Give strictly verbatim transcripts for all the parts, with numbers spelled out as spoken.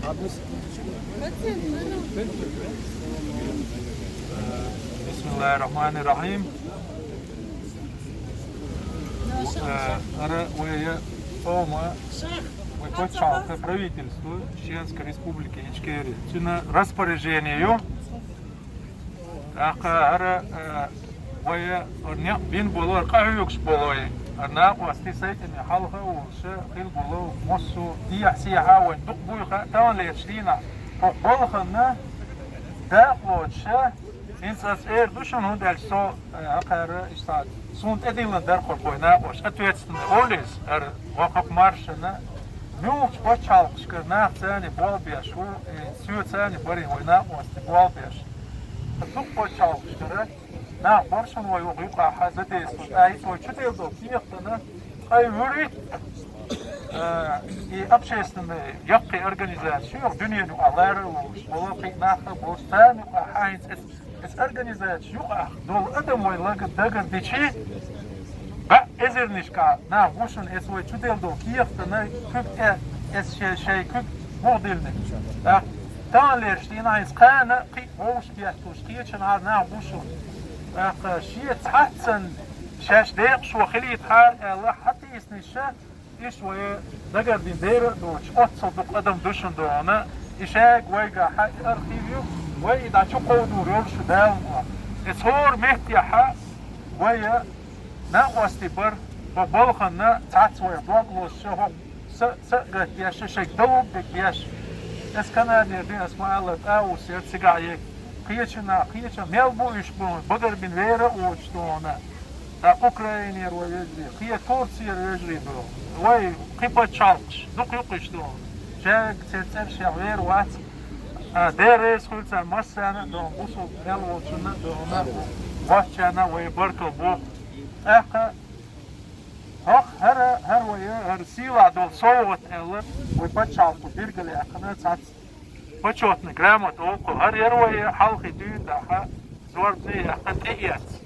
بسم الله الرحمن الرحيم. Э, ара вай тӀом, вай паччахьалкхе, правительство Чеченской Республики Ичкерия. Цуьнан распоряжение ю. ТӀаккха ара, э, вай ара некъ бина болу, ара къахьоьгуш болу вай. Ара накъостий сайтане хьалха а волуш хила болу, массо а дехьа-сехьа а вайн дукха буй хаьа, таханлерчу дийнахь хӀокху балхана дакъалоцуша, хӀинца аса эр ду шуна, хӀунда аьлча со, э, хӀокхара иштта суна тӀедиллина дара хӀокху вай накъош, ответственный олу иза, ара вокху маршана, муьлхачу пачхьалкхашкара нах царна болх беш ву, э, соьца царна барий вай накъостий болх беш. Дукха пачхьалкхашкара нах бара шуна вай юкъахь задействовать, а иза вай чуделла долу кехатана, ткъа и вуьрхӀитта, а, и общественный яккхий организация ю, дуьненан юкъахь лара а волуш, вала кхин а нах а болуш, царна юкъахь хьайнца эс, эс организация юкъахь долу адам вай лага дагар дичи, баьӀ эзарнашкахь нах бу шуна, эс вай чуделла долу кехатана куьг тӀе, эс шай, шай куьг бухадиллинарг. ТӀаккха таханлерчу дийнахь хӀинца кхана а кхин а вовшах бетталуш кхечанхьара нах бу шуна. ТӀаккха шен цхьаццанна шаьш декъашхо хилийтахьара аьлла, хьатийсинарш, иштта вай дагардина дера а доцуш, оццул дукха адам ду шуна догӀана, и шайга вайгахь и архив ю, вай и дӀа чу кховдор йолуш ю Дала мукъ лахь. Эца хӀора меттехь вай накъостий бара, бо балхана цхьацца вай дог лозуш, хӀокху са, са а гатдеш, шайга доврг деш. Эс Канадера ди, ас ма-аллара, тӀавусс яра цигахь, е кхечанхьа, кхечанхьа, мел бу уьш бу, багарбина вер а воцуш догӀана. ТӀаккха Украинера вай вежарий, кхе Турцера вежарий ду. Вай кхин пачхьалкхаш, дукха ю-кх уьш догӀана. Шайга церан цӀерашкахь вер вац. А, Дела реза хуьлда царна массарна а догӀана, бусалба мел волчунна а догӀана, воцчарна а вай баркалла боху. ТӀаккха хӀокху хӀара, хӀара вай, хӀара сийлахь долу совгӀат аьлла, вай пачхьалкхо билгалъяьккхина цхьацца почётный грамота олу-кх, хӀара яра вай хьалхе дуьйна тӀехь зорбане яьккхина тӀеэцна.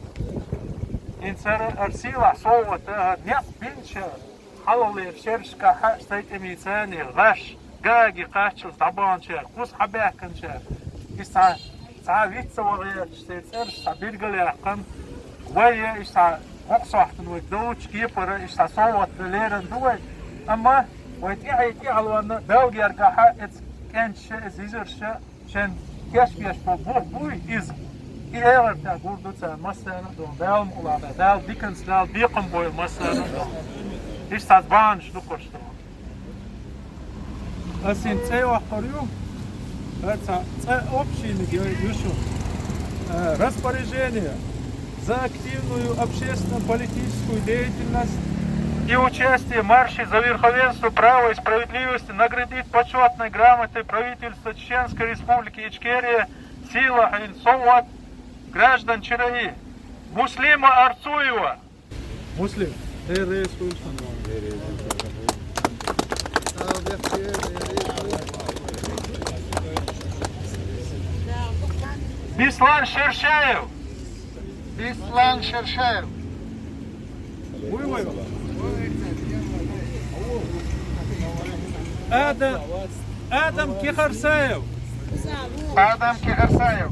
ХӀинца хӀара, хӀара сийлахь совгӀат, хӀара некъ бинчу хьалхалерчу шерашкахь сайтӀемийн цӀарний гӀаш, Гааге кхаччалц дӀабаханчара, кхуза хьабаьхкинчара, иштта цхьа, цхьа виц ца вахийтуш, церан цӀераш цхьа билгалъяьккхина, вай, иштта цхьа воккха сохьтана вай долчу кепара, иштта цхьа совгӀат дан лерина ду вай. Амма вай тӀаьхье-тӀаьхьалонна Далла гергахь, эца кӀенташа, эца йижараша шайн кечбеш болу бух буй иза. И эгӀар тӀехь гур ду царна массарна а догӀана, Дала мукъ лахь, Дала диканца, Дала бекхам бойла массарна а догӀана. Иштта цхьа бахьанаш ду-кх уьш догӀана. Ас хӀинца цӀе йоккхур ю, хӀара цхьа цӀе общиниг ю шуна. Э, распоряжение за активную общественно-политическую деятельность и участие в марше за верховенство права и справедливости наградить почётной грамотой правительства Чеченской Республики Ичкерия сийлахь совгӀат граждан ЧРИ Муслима Арцуева. Муслим, Дела реза хуьлда шуна. Беслан Шершаев. Беслан Шершаев. Вуй, вуй. Адам, Адам Кихарсаев. Адам Кихарсаев.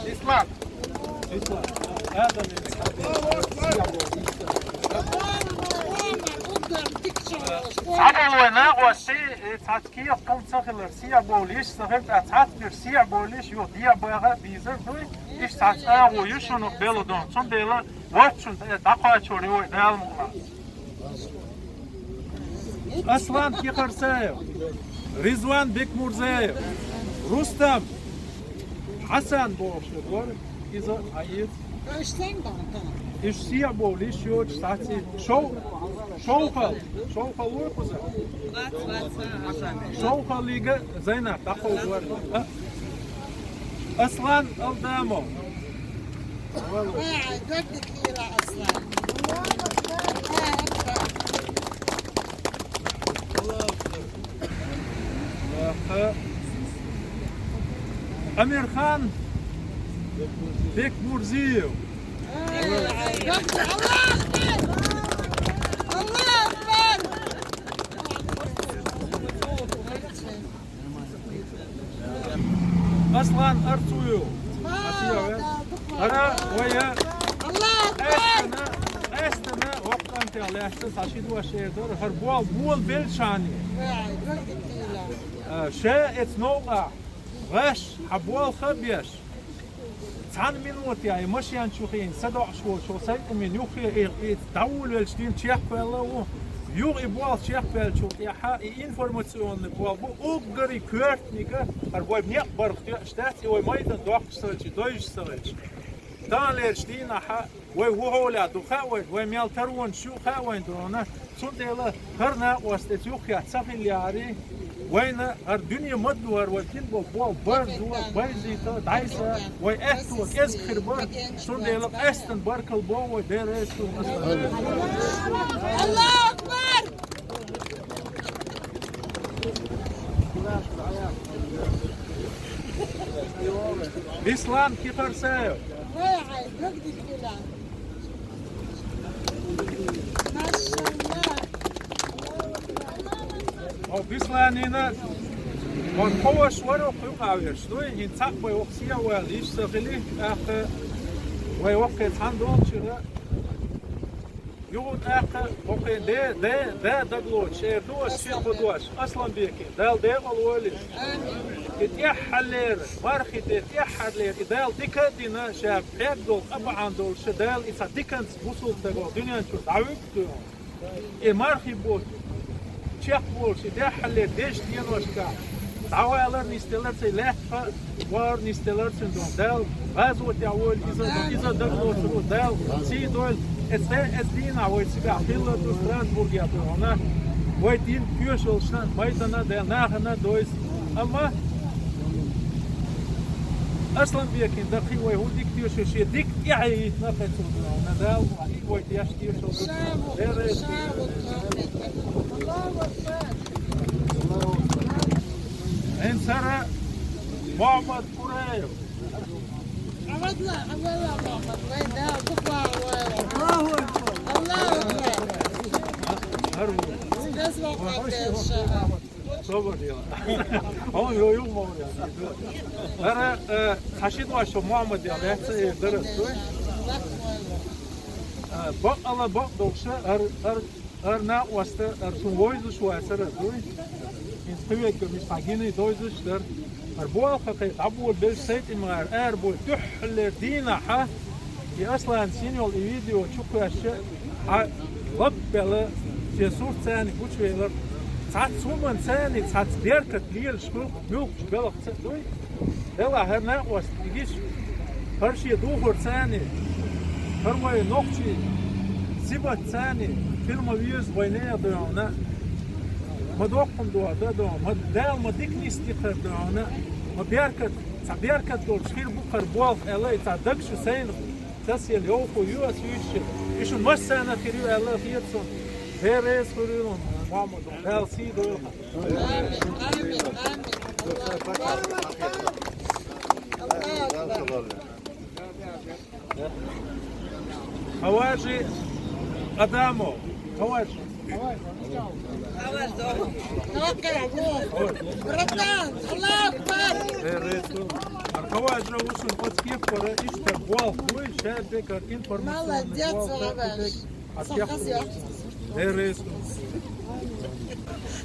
Ислам. Ислам. Адам. Схьадолу вай накъостий, и цхьацца кехат хӀума ца хилар, сехьа бовлийша ца хилла, цхьацца бер сехьа бовлийша, юха дехьа баха а бийзар дуй, иштта цхьацца агӀо ю шуна белла дон. Цундела воччунна тӀе дӀакхачор ю вай, Дала мукъ лахь. Аслан Кихарсаев, Ризван Бекмурзаев, Рустам, Хьасан бохуш вара, иза Ӏаеза. Уьш сехьа бовлийша йоцуш схьаций. Шов-, шовхал, шовхал вуй кхуза? Шовхаллига Зайнап дӀакховдор. А? Аслан Алдамов. Амирхан Бекмурзиев. Аллаху акбар! Аллаху акбар! Аслан Арцуев. Ара вая. Аллаху акбар! Эстана, эстана, воккъан тя лаьцна, са ши дош эр дара, хар бол, бол белшани. Ва, гурдитила. Э, ше эц новкъа, гӀаш, хьа болх а беш. Цхьана минута яй, машен чу хин, са доӀаш волчо, сайтамин юххе, и, и дӀавулвелча дин чекхваьлла ву. Юха и болх чекхваьллачул тӀехьа, и информационный болх бу, уггаре коьртнига, хар вай некъ барх тоьаш дац, и вай майдан доккхаш ца хилча, дойжаш ца хилча. Таханлерча дийнахьа, вай ву хьолехь ду хаьа вайна, вай мел таронаш ю хаьа вайна дона, цундела хӀара накъост эца юххехь ца хилла яри, вайна хӀара дуьне ма ду хӀара, вай дин бо бо барзо, байзийта, дӀайса, вай аьтто кӀезиг хир бара, цундела къаьстина баркалла бо вай, Дела реза хуьлда. Аллаху акбар! Бислан Кипарсаев. Вай, гӀай, гагди кила. Машалла. О, Бисланина, вон кхо ваш вара, кхуьйкъа веш. Ну, хӀин цхьаъ вай воккха сия ваьлла, иштта хили, тӀаккха вай воккхе цхьана долчура. Юха тӀаккха хӀокхуьнан де, де, де дагалоцуш эр ду ас шен кху дош, Асланбеке, Дала декъала войла иза. И тӀаьххьарлера, мархий де тӀаьххьарлера, и Дала дика а дина, ша пхьегна долу къа бахьана долуш, Дала и цхьа диканца бусулба стаг дуьнен чу дӀавуьгу. И мархий бутт чекхболуш, и тӀаьххьарлера дезачу деношкахь дӀавалар нисделар цуьнан, лаьтта вар нисделар цуьнан дона. Дала гӀазотехь войла иза, иза дагалоцур ву, Дала сий дойла. Эцу де, эцу дийнахь вай цигахь хилла ду Страсбургехь ду хьуна. Вай дин тоьшаллашна, майданна а, Дала нахана а дойза. Амма Асланбекин даккхий вай хӀун дика тоьшалла, шен дика тӀаьхье йитина кхин цо ду хьуна. Дала вай деш тоьшалла ду. Дера. Эн сара Мухьаммад Кураев. Авадла, авадла, Мухьаммад, вай да, буква, вай. Аллаху акбар. Аллаху акбар. Без вопросов. Собар дела. Он йо, йо, мовля. Ара, э, хашид ва шо Мухьаммад я, лехца, э, дара, стой. Э, бакъала, бакъ долша, ар, ар, ар накъоста, ар шун войзуш вацара, стой. Ин хивекка мис хагини дойзуш дар. Ар буалха кхай, абур бел сайтимгар, ар бой, дуьххьаллер дийнахьа. И Аслан синьол и видео чу кхоьссича, хьан лап бела, шен сурт царна гучувелар. Цхьацца хӀуманна царна, цхьацца беркат лелаш хуьлу, муьлххачу белхаца а дуй. Делахь хӀара накъост и гиш, хӀара шен духар царна, хӀара вай нохчий сибат царна, хила ма веза вайна а дуьхьална. Ма доккхун дуьхьа да дуьхьа, ма Дала ма дика нисдикхар дуьхьална, ма беркат, цхьа беркат долуш хир бу хӀара болх аьлла, и цхьа даг шу сайна Цас ел йовхо ю ас вуьйцуш, и шун массарна хир ю аьлла хета суна. Дела реза хуьлийла, Мухьаммад, Дала сий дойла хьан. Амин, амин, амин. Аллаху акбар. Хаважи Адамов. Хаважи. Братан, Аллаху акбар! Ар хаважа вусун оцкеппара иштта болх буй, шаьрдегар информационный болх. Молодец, Хаваж.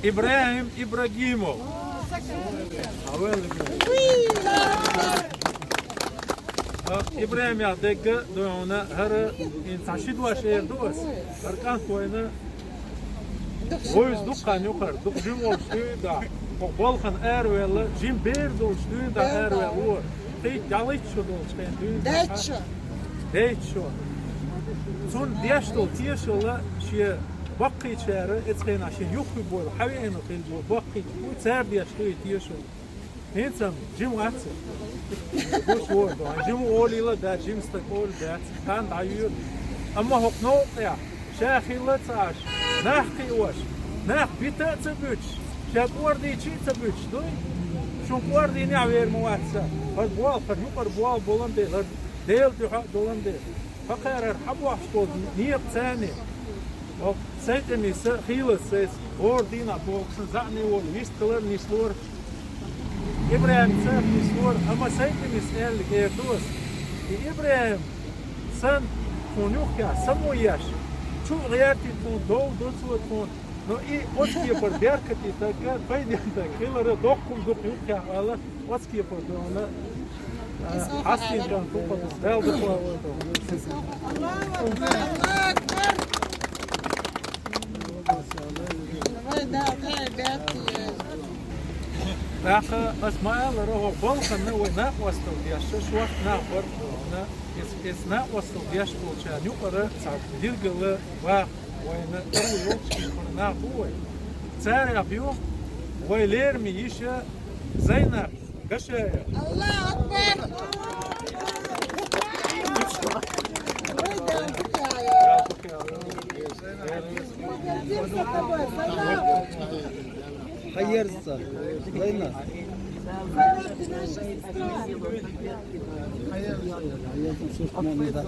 Ибрагим Ибрагимов. А, Ибрагим, я дегга дойна, хӀара ин цхьа ши дош эр ду ас. ХӀара кӀант вайна вуьйцу дукха хан ю хӀара, дукха жима волуш дуьйна да. Хьо балхана араваьлла, жима бер долуш дуьйна да араваьлла. Кхин дӀалийтта шо долчу хен дуьйна да. Дейтта шо. Дейтта шо. Цунна деш долу тешалла шен баккхийчара, эцу хенахь шен юххе бойла, хьан веана хилла баккхийча, цара деш ду и тешалла. ХӀинца-м жима вац. Гуш вон, жима олийла дац, жима стаг оли дац, хан дӀайоьду. Амма хӀокху новкъа тӀехь ша хилла ца Ӏаш, нах кхиош, нах бита а ца буьтуш, ша кӀордийча а ца буьтуш дуй? Шун кӀордийнехь вер ма вац сан. ХӀара болх, хӀара юкъара болх болан дела, хӀара Делан дуьхьа а долан дела. Факъарар хьабохьуш болу некъаца царна. Оха сайтӀамис хийла сайца, хӀора дийнахь бохуш, зӀене волу вистхилар нислора. ИбрахӀим царна нислора, амма сайтӀамис аьлла эр ду ас. И ИбрахӀим санна тхуна юххехь само еш, чу а гӀертий тхуна, дов ду цо тхуна. Но и оцу кепара беркате стаг, пайденна стаг хилар доккха хӀума ду-кх юххехь аьлла, оцу кепара ду хьуна, а, хьастийна тӀехь тупа Дала дукха войла. Аллаху акбар, Аллаху акбар. Вай, да, дай, бертий. ТӀаккха ас ма аллара, хӀокху балхана вай накъосталла деш, шортта нах бара хьуна. Эс, эс накъосталла деш болчарна юкъара цхьа диргала ваха. Вайна тӀера йолчу кепара нах бу вай. Царех ю вай лераме йиша Зайнап Гашаева. Аллаху акбар! Хьан ерза, Зайнап? Хьан ерза, сурт ма дац.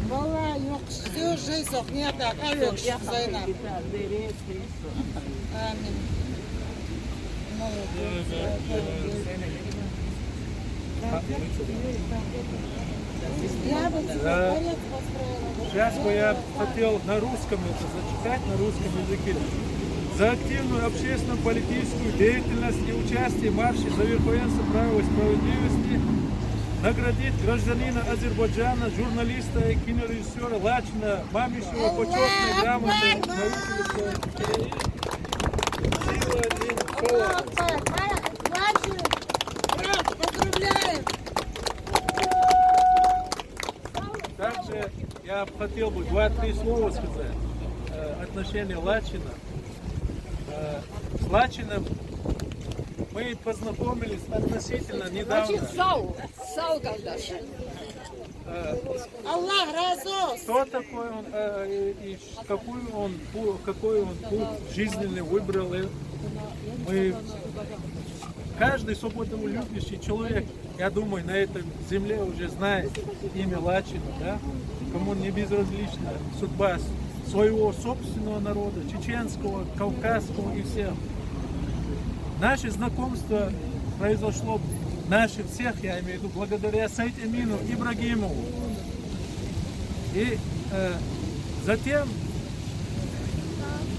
Валлай, йоккхуш, всю жизнь охьнехьа къахьоьгуш, Зайнап. Амин. Молодец. Я бы тебе дворец построила. Сейчас бы я хотел на русском это зачитать, на русском языке. За активную общественно-политическую деятельность и участие в марше за верховенство права и справедливости наградить гражданина Азербайджана, журналиста и кинорежиссера Лачина Мамишева почётной грамотой правительства России. Сила и слава. Лачин, брат, поздравляем! Также я б хотел бы два-три слова сказать, э, отношения Лачина. Э, с Лачиным мы познакомились относительно недавно. Лачин, сау, сау, Гавдаш. Э, Аллах разы олсун. Кто такой он, э, и ш-, какую он пу-, какой он путь жизненный выбрал, э, мы, каждый свободолюбящий человек, я думаю, на этой земле уже знает имя Лачина, да? Кому не безразлична судьба с-, своего собственного народа, чеченского, кавказского и всех. Наше знакомство произошло, наше всех, я имею в виду, благодаря Саид Эмину Ибрагимову. И, э, затем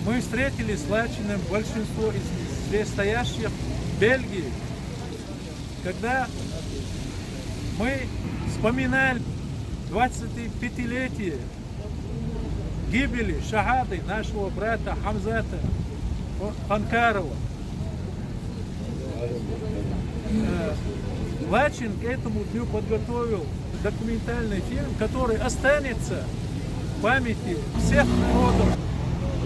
мы встретились с Лачиным, большинство из здесь стоящих, в Бельгии, когда мы вспоминали двадцатипятилетие гибели, шахады нашего брата Хамзата Ханкарова. Э, Лачин к этому дню подготовил документальный фильм, который останется в памяти всех народов.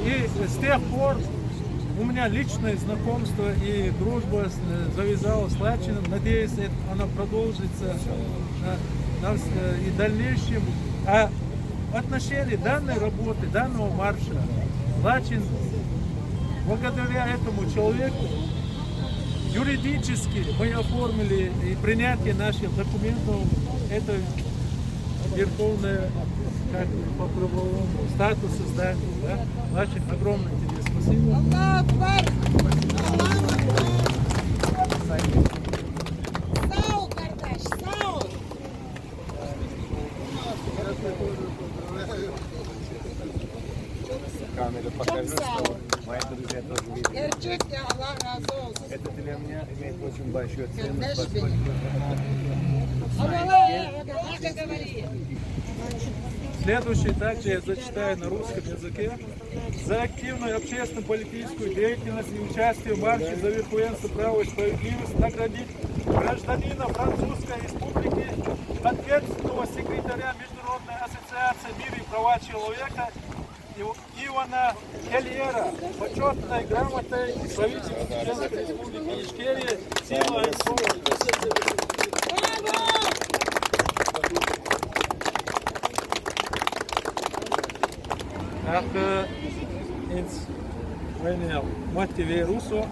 И с тех пор у меня личное знакомство и дружба с-, э, завязалась с Лачиным. Надеюсь, это, она продолжится на, на вс-, э, и в дальнейшем. А в отношении данной работы, данного марша, Лачин, благодаря этому человеку, юридически мы оформили и принятие наших документов, это верховное, как по правовому статусу здание, да? Лачин, огромное тебе спасибо. Аллаху акбар! Аллаху акбар! Сау, кардаш, сау! Камера покажи, чтобы мои друзья тоже видели. Gerçek ya, Allah razı olsun. Это для меня имеет очень большую ценность, поскольку Следующий также я зачитаю на русском языке. За активную общественно-политическую деятельность и участие в марше за верховенство права и справедливость наградить гражданина Французской Республики, ответственного секретаря Международной ассоциации мира и права человека Ив-, Ивана Кельера почётной грамотой правительства Чеченской Республики Ичкерия. Сила и слава. ТӀаккха хӀинца вайна мотиве русо.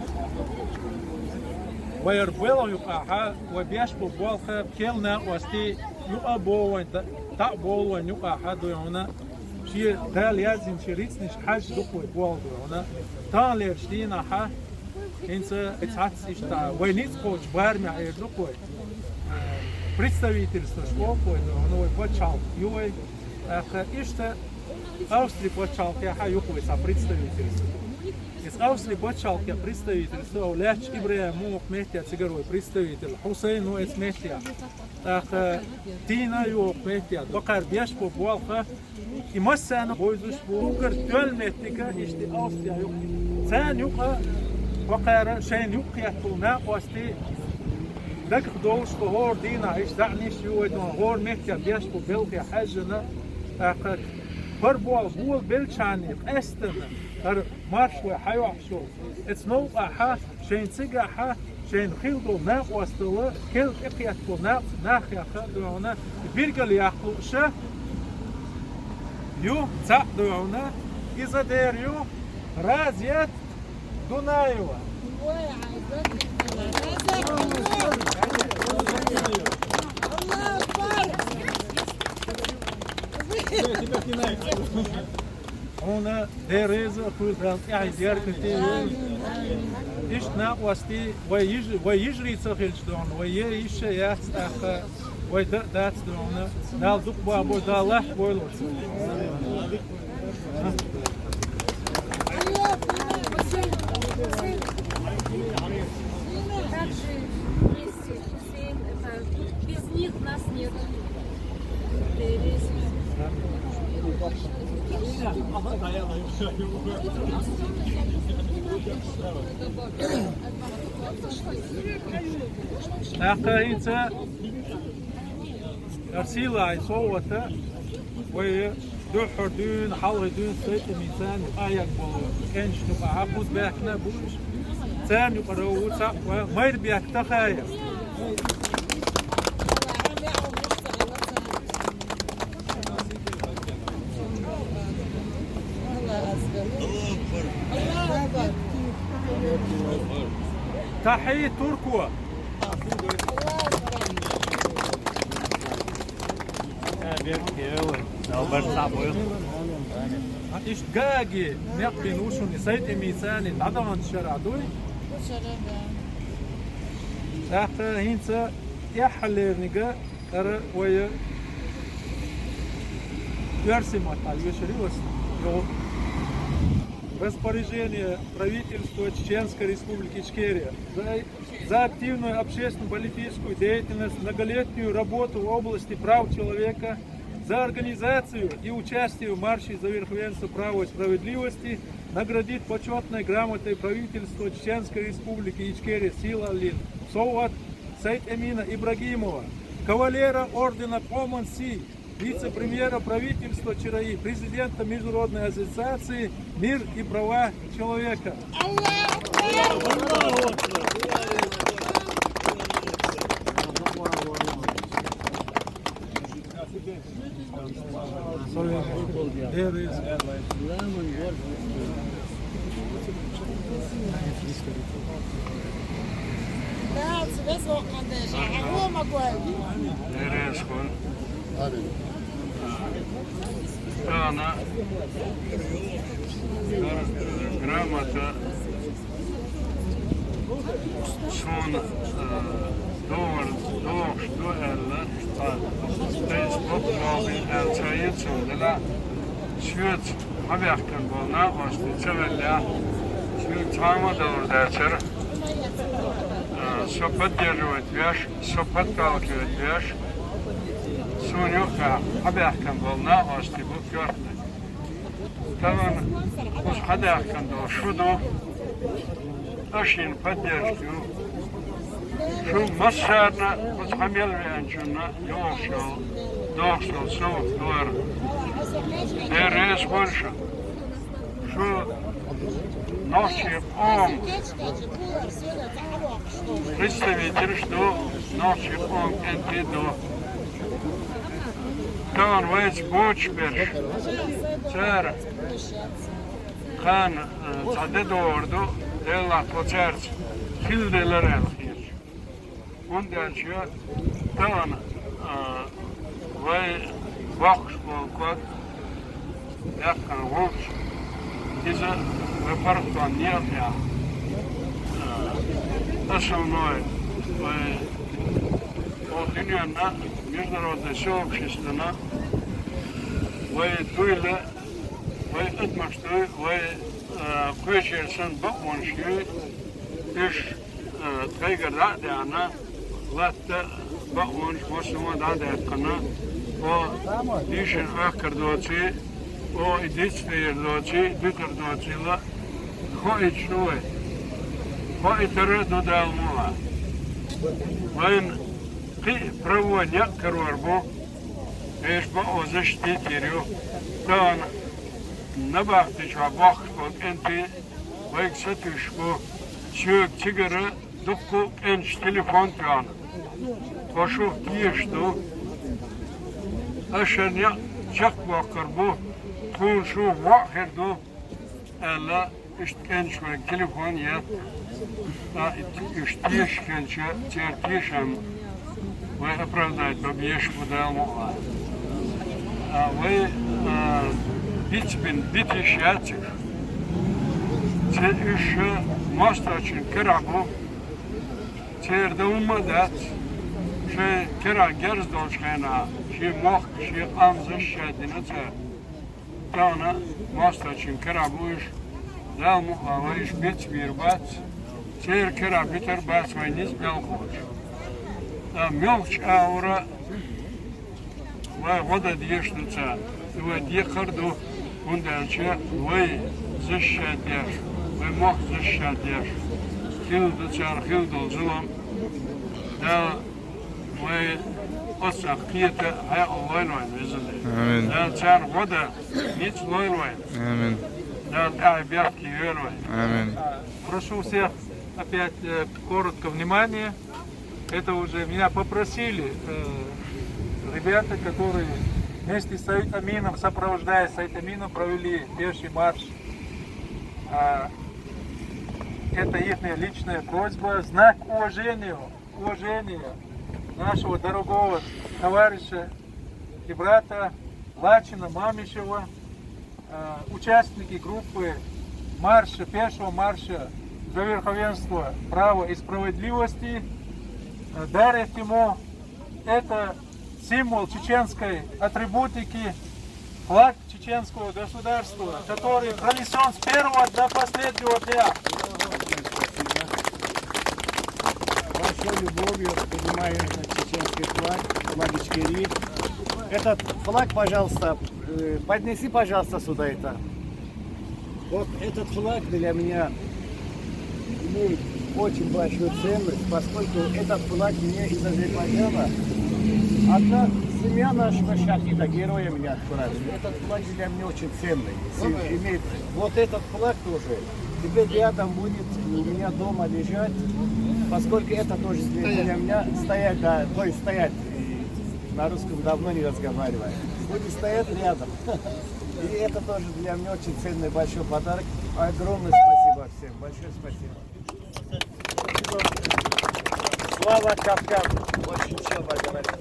Вай ер болх юкъахь, вай беш бу болх, кхел накъостий юкъа а бовлу вайн, дӀа а бовлу вайн юкъахь ду хьуна. Шен Дала яздинчу рицкъанаш хьаьжжа ду-кх вай болх ду хьуна. Таханлерчу дийнахь, хӀинца цхьацца иштта вай ницкъ кхочу барамехь эр ду-кх вай. Представительстваш боху вай ду хьуна, вай пачхьалкх ю вай. ТӀаккха иштта Австри пачхьалкхехь ю-кх вай цхьа представительство. Иза Австри пачхьалкхехь представительство лаьтташ ИбрахӀим ву хӀокху меттехь, цигара вай представитель, Хьусайн ву оцу меттехь. ТӀаккха Дина ю хӀокху меттехь, дуккха беш бу болх, и массарна бовзуш бу, уггар тоьлла меттиг иштта Австрия ю. Царна юкъа хӀокхара шайна юкъахетта болу накъостий дагах долуш, хӀора дийнахь иштта заьӀнаш ю вай, хӀора меттехь беш бу белхе хьаьжжина, тӀаккха хӀара болх болабеллачарна къаьсттина, хӀара марш вай хьайохьуш йолу. Оцу новкъахь шайна цигахь, шайна хилла долу накъосталла, кхел тӀекхетта болу накъ-, нахех а ду хьуна, билгалъяккха лууш ю цхьаъ ду хьуна, иза дера ю Разият Дунаева. Хьуна Дела реза а хуьлда, Дала тӀаьхье беркате а йойла. Иштта накъостий, вай йижа-, вай йижарий ца хилча ду хьуна, вай е йиш а яц тӀаккха, вай дан а дац ду хьуна. Дала дукха боху, Дала лахь бойла вай. Без них нас нет. ТӀаккха хӀинца Ар сийлахь совгӀата вай дуьххьара дуьйна, хьалхе дуьйна Сайтамица къахьега болу кӀенташна юкъахь кхуза баьхкина а бу уьш. Царна юкъара ву цхьаъ ван Майрбек Тахаев. Тахьи Турко. Иштта Гаги некъ бина ву шуна, Сайтамица дӀадаханчу шарахь дуй? ТӀаккха хӀинца тӀаьххьалерниг ара вай оьрсийн маттахь вешар ю аса. Йо. Распоряжение правительства Чеченской Республики Ичкерия за за активную общественно-политическую деятельность, многолетнюю работу в области прав человека, за организацию и участие в марше за верховенство права и справедливости наградить почётной грамотой правительства Чеченской Республики Ичкерия Силаллин совгӀат Сайт-Эмина Ибрагимова, кавалера ордена Поман Си, вице-премьера правительства ЧРИ, президента Международной ассоциации «Мир и права человека». Тахана грамота суна, э, догӀар дохуш ду аьлла, ткъа тайса боккъал бен аьлла ца йина цунна, делахь соьца хьабаьхкина болу накъостий ца веллехь, соьга цхьа а ма довр дацара. Э, со поддерживать веш, со подталкивать веш, суна юккъехь хьабаьхкина болу накъостий бу коьртаниг. Тахана кхуза хьадаьхкина долу шу ду, аш йина поддержка ю. Шу массарна кхуза хьан мел веанчунна йогӀуш йолу, догӀуш йолу совгӀат ду хӀара. Дела реза хуьлда шу. Шу нохчийн къоман представителаш ду, нохчийн къоман кӀентий ду. Тахана вайца боцуш берш, цара кхана, э, цхьа де догӀур ду, Делахь тхо цаьрца хила делара аьлла хеташ. ХӀунда аьлча тахана, а, вай боккхуш болу ког яьккхина волчу, иза вай паргӀатонан некъа тӀехь, а, основной вай, о, дуьненна, международный сообществона вай дуйла, вай адамаш дуй, вай, а, кхечеран санна бакъонаш юй, уьш, а, тхайгара дӀа а деана, латта бакъонаш массо а дӀа а даьккхина, о, дийшина ахкар доций, о, и дицдер доций, дуьтур доцийла, хоуьйтуш ду вай. Хоуьйтур а ду Дала мукъалахь. Вайна кхин а правой некъ карор бу, вешан бакъо защитить йийр ю. Тахана набахти чохь боккхуш болу кӀентий вайга сатуьйсуш бу, соьга цигара дуккха а кӀенташа телефон тоьхна. Тхо шух тешаш ду. Аса шайн некъ чекхбоккхур бу, тхуна шу воӀ хир ду, аьлла, иштта кӀенташа вайга телефон етта. Ткъа и уьш тешаш хилча, церан тешам вай оправдать бан безаш бу Дала мукъалахь. Ткъа вай, а, бицбина биташ яц уьш. Церан уьш мостагӀчун карахь бу. Церан дан хӀумма а дац. Шайн карахь герз долчу хенахь шен мохк, шен къам защищать дина цара. Тахана мостагӀчун карахь бу уьш. Дала мукъалахь, вай уьш бицбийр бац. Церан карахь битар бац вайн ницкъ мел кхочуш. Ткъа муьлххачу агӀора вай гӀо дан дезаш ду царна. И вай декхар а ду, хӀунда аьлча вай защищать деш, вай мохк защищать деш хилла ду царна хилла долу зулам. Дала вай оццул кхета хьекъал лойла вайна, везан Дела. Амин. Дала царна гӀо дан ницкъ лойла вайна. Амин. Дала тӀаьхье бехке йойла вайна. Амин. Прошу всех опять, э, коротко внимание. Это уже меня попросили, э, ребята, которые вместе с Айтамином, сопровождая с Айтамином, провели пеший марш. А, это ихняя личная просьба, знак уважения, уважения нашего дорогого товарища и брата Лачина Мамишева, э, участники группы марша, пешего марша за верховенство права и справедливости, э, дарят ему это символ чеченской атрибутики, флаг чеченского государства, который пронесён с первого до последнего дня. Большой любовью поднимаю этот чеченский флаг, флаг Ичкерии. Этот флаг, пожалуйста, э, поднеси, пожалуйста, сюда это. Вот этот флаг для меня имеет очень большую ценность, поскольку этот флаг мне из Азербайджана одна семья нашего шахида, героя меня отправили. Этот флаг для меня очень ценный. Имеет вот этот флаг тоже. Теперь рядом будет у меня дома лежать, поскольку это тоже для меня стоять, да, то есть стоять. И на русском давно не разговариваю. Будет стоять рядом. И это тоже для меня очень ценный большой подарок. Огромное спасибо всем. Большое спасибо. Слава Кавказу! Больше ничего говорить.